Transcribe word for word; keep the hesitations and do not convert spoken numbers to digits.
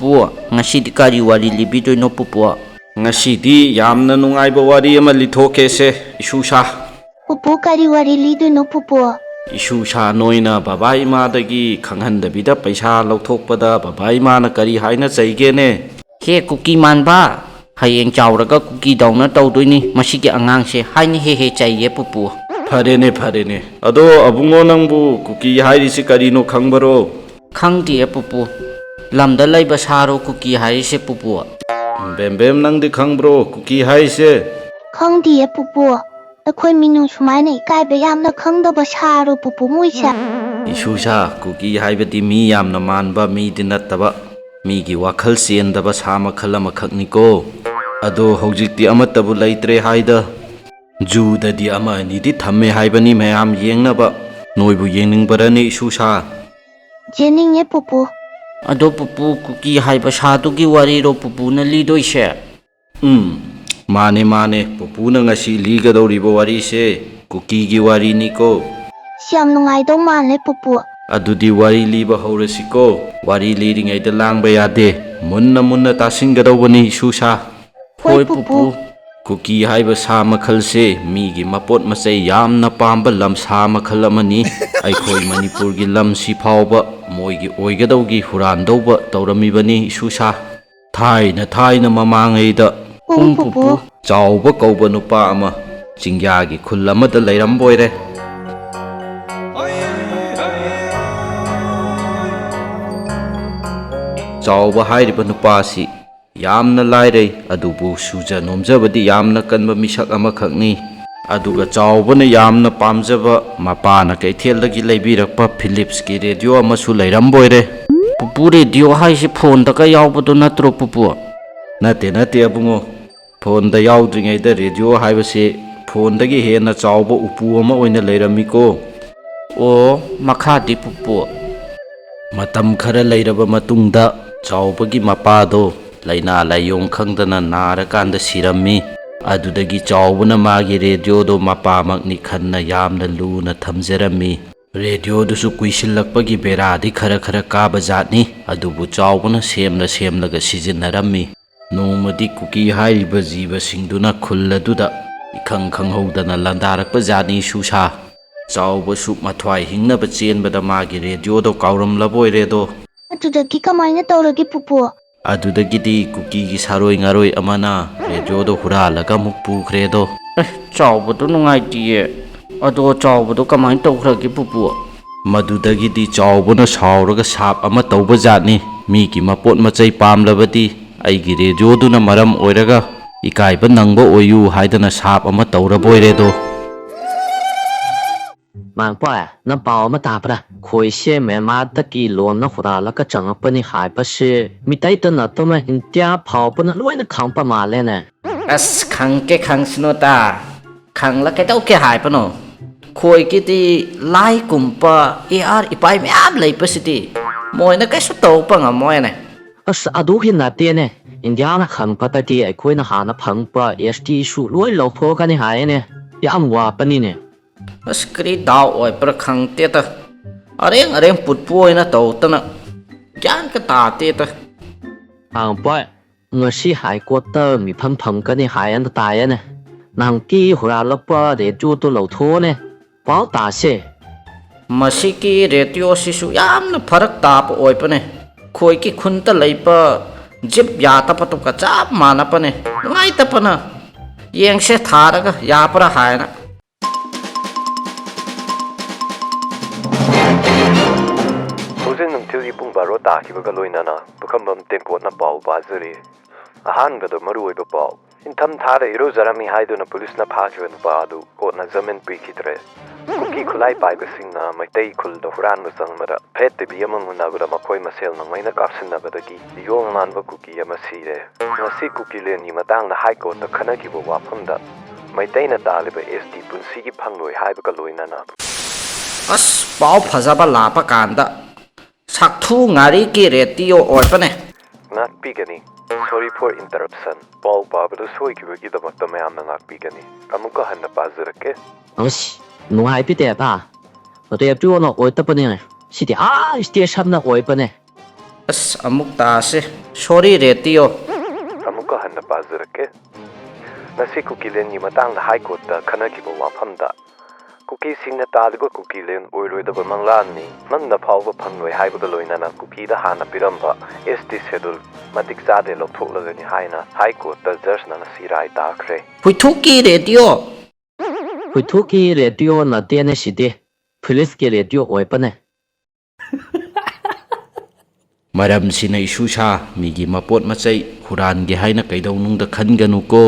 ꯄꯨꯄꯨ, ꯉꯁꯤꯗꯤ ꯀꯔꯤ ꯋꯥꯔꯤ ꯂꯤꯕꯤꯗꯣꯏꯅꯣ ꯄꯨꯄꯨ? ꯉꯁꯤꯗꯤ ꯌꯥꯝꯅ ꯅꯨꯡꯉꯥꯏꯕ ꯋꯥꯔꯤ ꯑꯃ ꯂꯤꯊꯣꯛꯀꯦꯁꯦ, ꯏꯁꯨꯁꯥ꯫ ꯄꯨꯄꯨ, ꯀꯔꯤ ꯋꯥꯔꯤ ꯂꯤꯗꯣꯏꯅꯣ ꯄꯨꯄꯨ? ꯏꯁꯨꯁꯥ, ꯅꯣꯏꯅ ꯕꯕꯥ ꯏꯃꯥꯗꯒꯤ ꯈꯪꯍꯟꯗꯕꯤꯗ ꯄꯩꯁꯥ ꯂꯧꯊꯣꯛꯄꯗ ꯕꯕꯥ ꯏꯃꯥꯅ ꯀꯔꯤ ꯍꯥꯏꯅ ꯆꯩꯒꯦꯅꯦ? ꯍꯦ ꯀꯨꯀꯤ ꯃꯥꯟꯕ, ꯍꯌꯦꯡ ꯆꯥꯎꯔꯒ ꯀꯨꯀꯤꯗꯧꯅ ꯇꯧꯗꯣꯏꯅꯤ ꯃꯁꯤꯒꯤ ꯑꯉꯥꯡꯁꯦ ꯍꯥꯏꯅ ꯍꯦꯛ ꯍꯦꯛ ꯆꯩꯌꯦ ꯄꯨꯄꯨ꯫ ꯐꯔꯦꯅꯦ, ꯐꯔꯦꯅꯦ꯫ ꯑꯗꯣ ꯑꯕꯨꯡꯉꯣ, ꯅꯪꯕꯨ ꯀꯨꯀꯤ ꯍꯥꯏꯔꯤꯁꯤ ꯀꯔꯤꯅꯣ ꯈꯪꯕꯔꯣ? ꯈꯪꯗꯤꯌꯦ ꯄꯨꯄꯨ꯫ ꯂꯝꯗ ꯂꯩꯕ ꯁꯥꯔꯣ ꯀꯨꯀꯤ ꯍꯥꯏꯔꯤꯁꯦ ꯄꯨꯄꯨ꯫ ꯕꯦꯝꯕꯦꯝ, ꯅꯪꯗꯤ ꯈꯪꯕ꯭ꯔꯣ ꯀꯨꯀꯤ ꯍꯥꯏꯁꯦ? ꯈꯪꯗꯤꯌꯦ ꯄꯨꯄꯨ꯫ ꯑꯩꯈꯣꯏ ꯃꯤꯅꯨ ꯁꯨꯃꯥꯏꯅ ꯏꯀꯥꯏꯕ ꯌꯥꯝꯅ ꯈꯪꯗꯕ ꯁꯥꯔꯣ ꯄꯨꯄꯨ ꯃꯣꯏꯁꯦ꯫ ꯏꯁꯨꯁꯥ, ꯀꯨꯀꯤ ꯍꯥꯏꯕꯗꯤ ꯃꯤ ꯌꯥꯝꯅ ꯃꯥꯟꯕ ꯃꯤꯗꯤ ꯅꯠꯇꯕ, ꯃꯤꯒꯤ ꯋꯥꯈꯜ ꯆꯦꯟꯗꯕ ꯁꯥ ꯃꯈꯜ ꯑꯃꯈꯛꯅꯤꯀꯣ꯫ ꯑꯗꯣ ꯍꯧꯖꯤꯛꯇꯤ ꯑꯃꯠꯇꯕꯨ ꯂꯩꯇ꯭ꯔꯦ ꯍꯥꯏꯗ꯫ ꯖꯨꯗꯗꯤ ꯑꯃ ꯑꯅꯤꯗꯤ ꯊꯝꯃꯦ ꯍꯥꯏꯕꯅꯤ ꯃꯌꯥꯝ ꯌꯦꯡꯅꯕ꯫ ꯅꯣꯏꯕꯨ ꯌꯦꯡꯅꯤꯡꯕꯔꯅꯦ ꯏꯁꯨꯁꯥ? ꯌꯦꯡꯅꯤꯡꯉꯦ ꯄꯨꯄꯨ꯫ ꯑꯗꯣ ꯄꯨꯄꯨ, ꯀꯨꯀꯤ ꯍꯥꯏꯕ ꯁꯥꯗꯨꯒꯤ ꯋꯥꯔꯤꯔꯣ ꯄꯨꯄꯨꯅ ꯂꯤꯗꯣꯏꯁꯦ? ꯎꯝ, ꯃꯥꯅꯦ, ꯃꯥꯅꯦ, ꯄꯨꯄꯨꯅ ꯉꯁꯤ ꯂꯤꯒꯗꯧꯔꯤꯕ ꯋꯥꯔꯤꯁꯦ ꯀꯨꯀꯤꯒꯤ ꯋꯥꯔꯤꯅꯤꯀꯣ꯫ ꯁꯤ ꯌꯥꯝ ꯅꯨꯡꯉꯥꯏꯗꯧ ꯃꯥꯜꯂꯦ ꯄꯨꯄꯨ꯫ ꯑꯗꯨꯗꯤ ꯋꯥꯔꯤ ꯂꯤꯕ ꯍꯧꯔꯁꯤꯀꯣ꯫ ꯋꯥꯔꯤ ꯂꯤꯔꯤꯉꯩꯗ ꯂꯥꯡꯕ ꯌꯥꯗꯦ, ꯃꯨꯟꯅ ꯃꯨꯟꯅ ꯇꯥꯁꯤꯟꯒꯗꯧꯕꯅꯤ ꯏꯁꯨꯁꯥ꯫ ꯍꯣꯏ ꯍꯣꯏ ꯄꯨꯄꯨ꯫ ꯄꯨꯄꯨ꯫ ꯀꯨꯀꯤ ꯍꯥꯏꯕ ꯁꯥ ꯃꯈꯜꯁꯦ ꯃꯤꯒꯤ ꯃꯄꯣꯠ ꯃꯆꯩ ꯌꯥꯝꯅ ꯄꯥꯝꯕ ꯂꯝ ꯁꯥ ꯃꯈꯜ ꯑꯃꯅꯤ꯫ ꯑꯩꯈꯣꯏ ꯃꯅꯤꯄꯨꯔꯒꯤ ꯂꯝꯁꯤ ꯐꯥꯎꯕ ꯃꯣꯏꯒꯤ ꯑꯣꯏꯒꯗꯧꯒꯤ ꯍꯨꯔꯥꯟꯗꯧꯕ ꯇꯧꯔꯝꯃꯤꯕꯅꯤ ꯏꯁꯨꯁꯥ꯫ ꯊꯥꯏꯅ ꯊꯥꯏꯅ ꯃꯃꯥꯡꯉꯩꯗ ꯎꯝ, ꯄꯨꯄꯨ꯫ ꯆꯥꯎꯕ ꯀꯧꯕ ꯅꯨꯄꯥ ꯑꯃ ꯆꯤꯡꯌꯥꯒꯤ ꯈꯨꯜ ꯑꯃꯗ ꯂꯩꯔꯝꯕ ꯑꯣꯏꯔꯦ꯫ ꯆꯥꯎꯕ ꯍꯥꯏꯔꯤꯕ ꯅꯨꯄꯥꯁꯤ ꯌꯥꯝꯅ ꯂꯥꯏꯔꯩ, ꯑꯗꯨꯕꯨ ꯁꯨꯖ ꯅꯣꯝꯖꯕꯗꯤ ꯌꯥꯝꯅ ꯀꯟꯕ ꯃꯤꯁꯛ ꯑꯃꯈꯛꯅꯤ꯫ ꯑꯗꯨꯒ ꯆꯥꯎꯕꯅ ꯌꯥꯝꯅ ꯄꯥꯝꯖꯕ ꯃꯄꯥꯅ ꯀꯩꯊꯦꯜꯗꯒꯤ ꯂꯩꯕꯤꯔꯛꯄ ꯐꯤꯂꯤꯞꯁꯀꯤ ꯔꯦꯗꯤꯑꯣ ꯑꯃꯁꯨ ꯂꯩꯔꯝꯕ ꯑꯣꯏꯔꯦ꯫ ꯄꯨꯄꯨ, ꯔꯦꯗꯤꯑꯣ ꯍꯥꯏꯁꯤ ꯐꯣꯟꯗꯒ ꯌꯥꯎꯕꯗꯣ ꯅꯠꯇ꯭ꯔꯣ ꯄꯨꯄꯨ? ꯅꯠꯇꯦ, ꯅꯠꯇꯦ ꯑꯕꯨꯡꯉꯣ, ꯐꯣꯟꯗ ꯌꯥꯎꯗ꯭ꯔꯤꯉꯩꯗ ꯔꯦꯗꯤꯑꯣ ꯍꯥꯏꯕꯁꯤ ꯐꯣꯟꯗꯒꯤ ꯍꯦꯟꯅ ꯆꯥꯎꯕ ꯎꯄꯨ ꯑꯃ ꯑꯣꯏꯅ ꯂꯩꯔꯝꯃꯤꯀꯣ꯫ ꯑꯣ, ꯃꯈꯥꯗꯤ ꯄꯨꯄꯨ? ꯃꯇꯝ ꯈꯔ ꯂꯩꯔꯕ ꯃꯇꯨꯡꯗ ꯆꯥꯎꯕꯒꯤ ꯃꯄꯥꯗꯣ ꯂꯥꯏꯅꯥ ꯂꯥꯏꯌꯣꯡ ꯈꯪꯗꯅ ꯅꯥꯔꯀꯥꯟꯗ ꯁꯤꯔꯝꯃꯤ꯫ ꯑꯗꯨꯗꯒꯤ ꯆꯥꯎꯕꯅ ꯃꯥꯒꯤ ꯔꯦꯗꯤꯑꯣꯗꯣ ꯃꯄꯥꯃꯛꯅꯤ ꯈꯟꯅ ꯌꯥꯝꯅ ꯂꯨꯅ ꯊꯝꯖꯔꯝꯃꯤ꯫ ꯔꯦꯗꯤꯑꯣꯗꯨꯁꯨ ꯀꯨꯏꯁꯤꯜꯂꯛꯄꯒꯤ ꯕꯦꯔꯥꯗꯤ ꯈꯔ ꯈꯔ ꯀꯥꯕ ꯖꯥꯠꯅꯤ, ꯑꯗꯨꯕꯨ ꯆꯥꯎꯕꯅ ꯁꯦꯝꯂ ꯁꯦꯝꯂꯒ ꯁꯤꯖꯤꯟꯅꯔꯝꯃꯤ꯫ ꯅꯣꯡꯃꯗꯤ ꯀꯨꯀꯤ ꯍꯥꯏꯔꯤꯕ ꯖꯤꯕꯁꯤꯡꯗꯨꯅ ꯈꯨꯜ ꯑꯗꯨꯗ ꯏꯈꯪ ꯈꯪꯍꯧꯗꯅ ꯂꯥꯟꯗꯥꯔꯛꯄ ꯖꯥꯠꯅꯤ ꯁꯨꯁꯥ꯫ ꯆꯥꯎꯕꯁꯨ ꯃꯊ꯭ꯋꯥꯏ ꯍꯤꯡꯅꯕ ꯆꯦꯟꯕꯗ ꯃꯥꯒꯤ ꯔꯦꯗꯤꯑꯣꯗꯣ ꯀꯥꯎꯔꯝꯂꯕ ꯑꯣꯏꯔꯦꯗꯣ꯫ ꯑꯗꯨꯗꯒꯤ ꯀꯃꯥꯏꯅ ꯇꯧꯔꯒꯦ, ꯄꯨꯄꯨ? ꯑꯗꯨꯗꯒꯤꯗꯤ ꯀꯨꯀꯤꯒꯤ ꯁꯥꯔꯣꯏ ꯉꯥꯔꯣꯏ ꯑꯃꯅ ꯔꯦꯗꯤꯑꯣꯗꯣ ꯍꯨꯔꯥꯜꯂꯒ ꯑꯃꯨꯛ ꯄꯨꯈ꯭ꯔꯦꯗꯣ꯫ ꯑꯦ, ꯆꯥꯎꯕꯗꯣ ꯅꯨꯡꯉꯥꯏꯇꯤꯌꯦ꯫ ꯑꯗꯣ ꯆꯥꯎꯕꯗꯣ ꯀꯃꯥꯏꯅ ꯇꯧꯈ꯭ꯔꯒꯦ, ꯄꯨꯄꯨ? ꯃꯗꯨꯗꯒꯤꯗꯤ ꯆꯥꯎꯕꯅ ꯁꯥꯎꯔꯒ ꯁꯥꯞ ꯑꯃ ꯇꯧꯕ ꯖꯥꯠꯅꯤ꯫ "ꯃꯤꯒꯤ ꯃꯄꯣꯠ ꯃꯆꯩ ꯄꯥꯝꯂꯕꯗꯤ ꯑꯩꯒꯤ ꯔꯦꯗꯤꯑꯣꯗꯨꯅ ꯃꯔꯝ ꯑꯣꯏꯔꯒ ꯏꯀꯥꯏꯕ ꯅꯪꯕ ꯑꯣꯏꯌꯨ" ꯍꯥꯏꯗꯅ ꯁꯥꯞ ꯑꯃ ꯇꯧꯔꯕꯣꯏꯔꯦꯗꯣ꯫ ꯃꯥꯡꯄꯣꯏ, ꯅꯪ ꯄꯥꯎ ꯑꯃ ꯇꯥꯕ꯭ꯔꯥ? ꯈꯣꯏꯁꯦ ꯃ꯭ꯌꯥꯟꯃꯥꯔꯗꯒꯤ ꯂꯣꯟꯅ ꯍꯨꯔꯥꯜꯂꯒ ꯆꯪꯉꯛꯄꯅꯤ ꯍꯥꯏꯕꯁꯦ ꯃꯤꯇꯩꯇ ꯅꯠꯇꯅ ꯏꯟꯗꯤꯌꯥ ꯐꯥꯎꯕꯅ ꯂꯣꯏꯅ ꯈꯪꯕ ꯃꯥꯜꯂꯦꯅꯦ꯫ ꯑꯁ, ꯈꯪꯒꯦ ꯈꯪꯁꯅꯨꯗ, ꯈꯪꯂ ꯀꯩꯗꯧꯒꯦ ꯍꯥꯏꯕꯅꯣ? ꯈꯣꯏꯒꯤꯗꯤ ꯂꯥꯏꯒꯨꯝꯕ ꯑꯦ ꯑꯥꯔ ꯏꯄꯥꯏ ꯃꯌꯥꯝ ꯂꯩꯕꯁꯤꯗꯤ ꯃꯣꯏꯅ ꯀꯩꯁꯨ ꯇꯧꯕ ꯉꯝꯃꯣꯏꯅꯦ꯫ ꯑꯁ, ꯑꯗꯨꯒꯤ ꯅꯠꯇꯦꯅꯦ, ꯏꯟꯗꯤꯌꯥꯅ ꯈꯪꯕꯗꯒꯤ ꯑꯩꯈꯣꯏꯅ ꯍꯥꯟꯅ ꯐꯪꯕ ꯑꯦꯁ ꯇꯤꯁꯨ ꯂꯣꯏ ꯂꯧꯊꯣꯛꯀꯅꯤ ꯍꯥꯏꯌꯦꯅꯦ꯫ ꯌꯥꯝ ꯋꯥꯕꯅꯤꯅꯦ꯫ ꯑꯁ, ꯀꯔꯤ ꯗꯥꯎ ꯑꯣꯏꯕ꯭ꯔꯥ ꯈꯪꯗꯦꯗ, ꯑꯔꯦꯡ ꯑꯔꯦꯡ ꯄꯨꯠꯄꯨ ꯑꯣꯏꯅ ꯇꯧꯗꯅ ꯒ꯭ꯌꯥꯟꯒ ꯇꯥꯗꯦꯗ꯫ ꯍꯥꯡꯄꯣꯏ, ꯉꯁꯤ ꯍꯥꯏ ꯀꯣꯔꯠꯇ ꯃꯤꯐꯝ ꯐꯝꯒꯅꯤ ꯍꯥꯏꯅ ꯇꯥꯏꯌꯦꯅꯦ꯫ ꯅꯍꯥꯟꯀꯤ ꯍꯨꯔꯥꯜꯂꯛꯄ ꯔꯦꯗꯤꯑꯣꯗꯣ ꯂꯧꯊꯣꯛꯑꯣꯅꯦ꯫ ꯄꯥꯎ ꯇꯥꯁꯦ꯫ ꯃꯁꯤꯒꯤ ꯔꯦꯗꯤꯑꯣꯁꯤꯁꯨ ꯌꯥꯝꯅ ꯐꯔꯛ ꯇꯥꯕ ꯑꯣꯏꯕꯅꯦ꯫ ꯑꯩꯈꯣꯏꯒꯤ ꯈꯨꯟꯗ ꯂꯩꯕ ꯖꯤꯞ ꯌꯥꯗꯕꯗꯨꯒ ꯆꯞ ꯃꯥꯟꯅꯕꯅꯦ꯫ ꯅꯨꯡꯉꯥꯏꯇꯕꯅ꯫ ꯌꯦꯡꯁꯦ ꯊꯥꯔꯒ ꯌꯥꯕ꯭ꯔꯥ ꯍꯥꯏꯅ꯫ ꯍꯧꯖꯤꯛ ꯅꯨꯡꯊꯤꯜꯒꯤ ꯄꯨꯡ ꯕꯥꯔꯣ ꯇꯥꯈꯤꯕꯒ ꯂꯣꯏꯅꯅ ꯄꯨꯈꯝꯕꯝ ꯇꯦꯡꯀꯣꯠꯅ ꯄꯥꯎ ꯄꯥꯖꯔꯤ꯫ ꯑꯍꯥꯟꯕꯗ ꯃꯔꯨꯑꯣꯏꯕ ꯄꯥꯎ꯫ ꯏꯪꯊꯝ ꯊꯥꯗ ꯏꯔꯨꯖꯔꯝꯃꯤ ꯍꯥꯏꯗꯨꯅ ꯄꯨꯂꯤꯁꯅ ꯐꯥꯈꯤꯕ ꯅꯨꯄꯥ ꯑꯗꯨ ꯀꯣꯔꯠꯅ ꯖꯃꯤꯟ ꯄꯤꯈꯤꯗ꯭ꯔꯦ꯫ ꯀꯨꯀꯤ ꯈꯨꯠꯂꯥꯏ ꯄꯥꯏꯕꯁꯤꯡꯅ ꯃꯩꯇꯩ ꯈꯨꯜꯗ ꯍꯨꯔꯥꯟꯕ ꯆꯪꯕꯗ ꯐꯦꯠ ꯇꯤꯚꯤ ꯑꯃ ꯃꯨꯟꯅꯕꯗ ꯃꯈꯣꯏ ꯃꯁꯦꯜ ꯅꯣꯡꯃꯩꯅ ꯀꯥꯞꯁꯤꯟꯅꯕꯗꯒꯤ ꯌꯣꯡ ꯃꯥꯟꯕ ꯀꯨꯀꯤ ꯑꯃ ꯁꯤꯔꯦ꯫ ꯉꯁꯤ ꯀꯨꯀꯤꯂꯦꯟꯒꯤ ꯃꯇꯥꯡꯗ ꯍꯥꯏ ꯀꯣꯔꯠꯇ ꯈꯟꯅꯈꯤꯕ ꯋꯥꯐꯝꯗ ꯃꯩꯇꯩꯅ ꯇꯥꯜꯂꯤꯕ ꯑꯦꯁ ꯇꯤ ꯄꯨꯟꯁꯤꯒꯤ ꯐꯪꯂꯣꯏ ꯍꯥꯏꯕꯒ ꯂꯣꯏꯅꯅ꯫ ꯑꯁ, ꯄꯥꯎ ꯐꯖꯕ ꯂꯥꯛꯄ ꯀꯥꯟꯗ ꯁꯥꯛꯊꯨ ꯉꯥꯔꯤꯒꯤ ꯔꯦꯗꯤꯑꯣ ꯑꯣꯏꯕꯅꯦ꯫ ꯉꯥꯛꯄꯤꯒꯅꯤ꯫ Sorry for interruption꯫ ꯄꯥꯎ ꯄꯥꯕꯗ ꯁꯣꯏꯈꯤꯕꯒꯤꯗꯃꯛꯇ ꯃꯌꯥꯝꯅ ꯉꯥꯛꯄꯤꯒꯅꯤ꯫ ꯑꯃꯨꯛꯀ ꯍꯟꯅ ꯄꯥꯖꯔꯛꯀꯦ꯫ ꯑꯁ, ꯅꯨꯡꯉꯥꯏꯕꯤꯗꯦꯗ꯫ ꯔꯦꯗꯤꯑꯣꯅ ꯑꯣꯏꯇꯕꯅꯦ꯫ ꯁꯤꯗꯤ ꯑꯥ ꯁ꯭ꯇꯦꯁꯟꯅ ꯑꯣꯏꯕꯅꯦ꯫ ꯑꯁ, ꯑꯃꯨꯛ ꯇꯥꯁꯦ꯫ ꯁꯣꯔꯤ, ꯔꯦꯗꯤꯑꯣ꯫ ꯑꯃꯨꯛꯀ ꯍꯟꯅ ꯄꯥꯖꯔꯛꯀꯦ꯫ ꯉꯁꯤ ꯀꯨꯀꯤꯂꯦꯟꯒꯤ ꯃꯇꯥꯡꯗ ꯍꯥꯏ ꯀꯣꯔꯠꯇ ꯈꯟꯅꯈꯤꯕ ꯋꯥꯐꯝꯗ ꯀꯨꯀꯤꯁꯤꯡꯅ ꯇꯥꯜꯂꯤꯕ ꯀꯨꯀꯤꯂꯦꯟ ꯑꯣꯏꯔꯣꯏꯗꯕ ꯃꯪꯂꯥꯟꯅꯤ, ꯃꯪꯗ ꯐꯥꯎꯕ ꯐꯪꯂꯣꯏ ꯍꯥꯏꯕꯒ ꯂꯣꯏꯅꯅ ꯀꯨꯀꯤꯗ ꯍꯥꯟꯅ ꯄꯤꯔꯝꯕ ꯑꯦꯁ ꯇꯤ ꯁꯦꯗꯨꯜ ꯃꯇꯤꯛ ꯆꯥꯗꯦ, ꯂꯧꯊꯣꯛꯂꯒꯅꯤ ꯍꯥꯏꯅ ꯍꯥꯏ ꯀꯣꯔꯠꯇ ꯖꯖꯅ ꯉꯁꯤ ꯔꯥꯏ ꯇꯥꯈ꯭ꯔꯦ꯫ ꯍꯨꯏꯊꯨꯀꯤ ꯔꯦꯗꯤꯑꯣ꯫ ꯍꯨꯏꯊꯨꯀꯤ ꯔꯦꯗꯤꯑꯣ ꯅꯠꯇꯦꯅꯦ ꯁꯤꯗꯤ, ꯄꯨꯂꯤꯁꯀꯤ ꯔꯦꯗꯤꯑꯣ ꯑꯣꯏꯕꯅꯦ꯫ ꯃꯔꯝꯁꯤꯅ ꯏꯁꯨ ꯁꯥ, ꯃꯤꯒꯤ ꯃꯄꯣꯠ ꯃꯆꯩ ꯍꯨꯔꯥꯟꯒꯦ ꯍꯥꯏꯅ ꯀꯩꯗꯧꯅꯨꯡꯗ ꯈꯟꯒꯅꯨꯀꯣ꯫